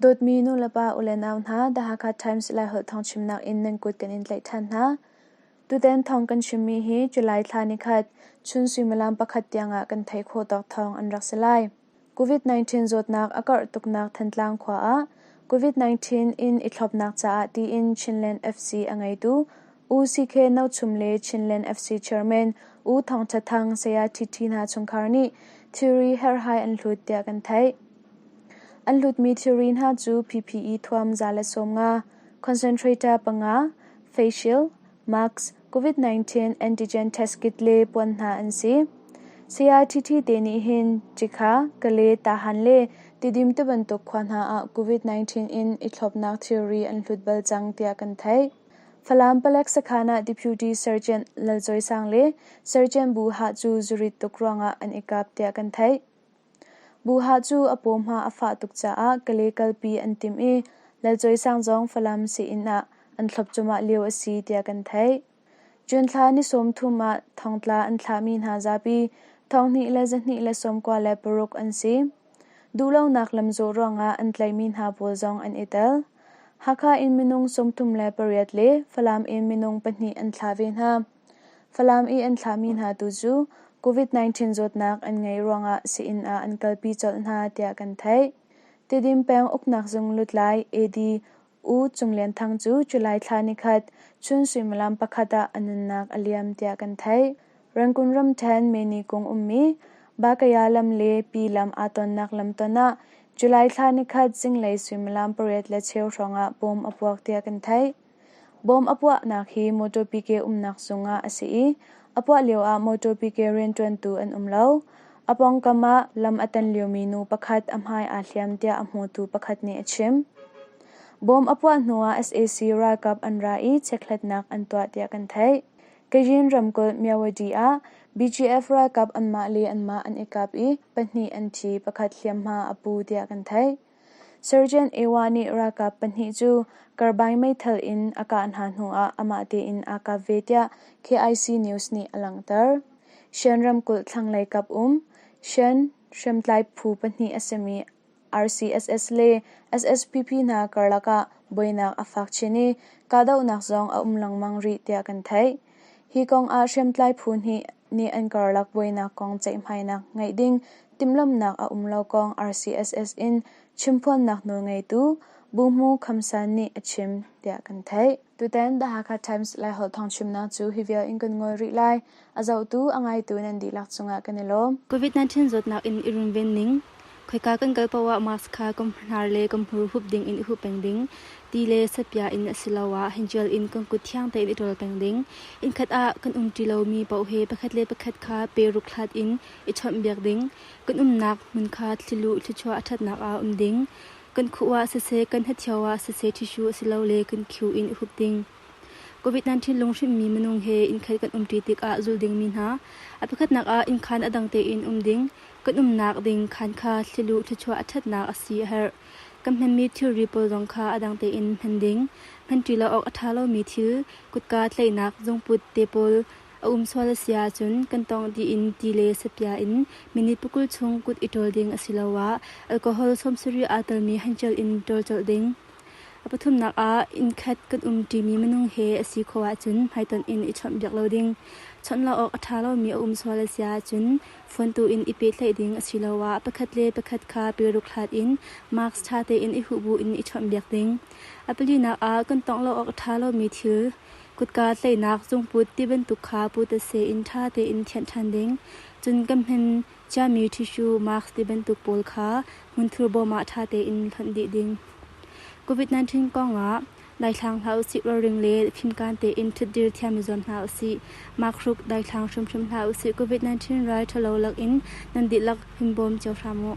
Dawtmi nulepa ulenau hna, The Hakha Times Laiholh thawngchimnak in nan kut kan in tlaih ṭhan hna. Tutan thawng kan chimmi hi July thla nikhat, chun suimilam pakhat tiangah kan theih khawh tawk thawng an rak si lai. COVID-19 zawtnak a karh tuknak Thantlang khua ah COVID-19 in i thlopnak caah tiin Chinland FC a ngeitu U CK No Chum le Chinland FC Chairman U Thawng Tha Thang Saya TT hna chungkhar nih thilri herhhai an hlut tiah kan theih. An hlutmi thilri hna cu PPE thuam 150, concentrator panga, face shield, mask, COVID-19 antigen test kit le puan hna an si. Saya TT te nih hin Cikha, Kale, Tahan le Tidim tibantuk khua hna ah COVID-19 in i thlopnak thilri an hlut bal cang tiah kan theih. Falam palek sakhan ah Deputy Sergeant Lal Cawi Sang le Sergeant Bu Hah cu zurit tuk ruangah an i kap tiah kan theih. Bu Hah cu a paw hma a fah tuk caah Kale kalpi an timh i Lal Cawi Sang zong Falam sii-inn ah an thlop cuahmah lio a si tiah kan theih. June thla ni 30 ah thongtla an thlahmi hna zapi 2296 an si. Duhlonak lamzawh ruangah an tlaihmi hna pawl zong an i tel. Hakha in minung 38 le Falam in minung pahnih an thlah ve hna. Falam i an thlahmi hna tu cu COVID-19 zawtnak an ngeih ruangah sii-inn ah an kalpi colh hna tiah kan theih. Tidim peng uknak zung lutlai AD U Cung Lian Thang cu July thla nikhat chun suimilam pakhat ah a nunnak a liam tiah kan theih. Rangoon ramṭhen Meni kung ummi Bakaya lam le Pi lam aa tonnak lamton ah July thla nikhat zinglei suimilam 8:15 hrawngah bom a puak tiah kan theih. Bom a puahnak hi motor pike umnak zung ah a si i a puah lioah motor pike rianṭuantu an um lo. A pawngkam ah lam a tan liomi nu pakhat a hmai aa hliam tiah a hmutu pakhat nih a chim. Bom a puah hnuah sac ralkap an ra i chekhlatnak an tuah tiah kan theih. Kayin ramkulh Myawaddy ah BGF ralkap anmah le anmah an i kap i pahnih an thi, pakhat hliamhma a pu tiah kan theih. Sergeant Ewa nih ralkap pahnih cu carbine meithal in a kah hna hnuah amah tein aa kap ve tiah KIC News nih a langhter. Shan ramkulh thlanglei kap um Shan hriamtlai phu pahnih a simi RCSS le SSPP hna karlak ah buainak a fak chin i kahdohnak zong a um lengmang rih tiah kan theih. Hi kong ah hriamtlai phu hnih nih an karlak buainak kong ceihmainak ngeih ding timhlamhnak a um lo kong RCSS in chimphuannak nawlngeitu Buhmu Kham San nih a chim tiah kan theih. Tutan The Hakha Times Laiholh thawngchimnak cu hi vial in kan ngol rih lai. A zohtu, a ngaitu nan dihlak cungah kan i lawm. COVID-19 zawtnak in i runven ning. Khoika kan kal paoh ah mask kha kan hnar le kan hmur hup ding in i hup peng ding. Ti le sapia in asiloah handgel in kan kut thiang tein i ṭawl peng ding. Innkhat ah kan umṭi lomi paoh he pakhat le pakhat kha pe ruk hlat in i chawnhbiak ding. Kan umnak hmun kha thliluh thluachuah a ṭhatnak ah um ding. Kan khuh ah siseh, kan hnathiau ah siseh tissue asilole kan khiu in i hup ding. COVID-19 lunghrinhmi minung he innkhat kan umṭi tikah zulh dingmi hna. A pakhatnak ah innkhan a dang tein um ding. Kan umnak ding khaan kha thliluh thluachuah a ṭhatnak a si a herh. Kan hmanmi thilri pawl zong kha a dang tein hman ding. Hmanṭi lo awk a ṭha lomi thil, kutka tlaihnak, zungput te pawl a um sual a si ahcun kan tawngh dih in ti le sapia in minute pakul chung kut i ṭawl ding asiloah alcohol 70 aa telmi handgel in ṭawl colh ding. A pathumnak ah innkhat kan umṭimi minung he a si khawh ahcun hmaitonh in i chawnhbiak lo ding. Chawnh lo awk a ṭha lomi a um sual a si ahcun phone tu in i pehtlaih ding asiloah pakhat le pakhat kha peruk hlat in mask ṭha tein i huh buin i chawnhbiak ding. A palinak ah kan tawngh lo awk a ṭha lomi thil, kutka tlaihnak, zungput ti bantuk kha putase in ṭha tein thianh ṭhan ding. Cun kan hman ciami tissue, mask ti bantuk pawl kha hmunthur bawm ah ṭha tein hlonh dih ding. COVID-19 kongah daithlang hlah usih, ralring le fimkaan tein ṭhutdir thiam i zuam hna usih. Makhruk daithlang hrimhrim hlah usih. COVID-19 rai ṭhalo lakin nan dihlak himbawm cio hram u.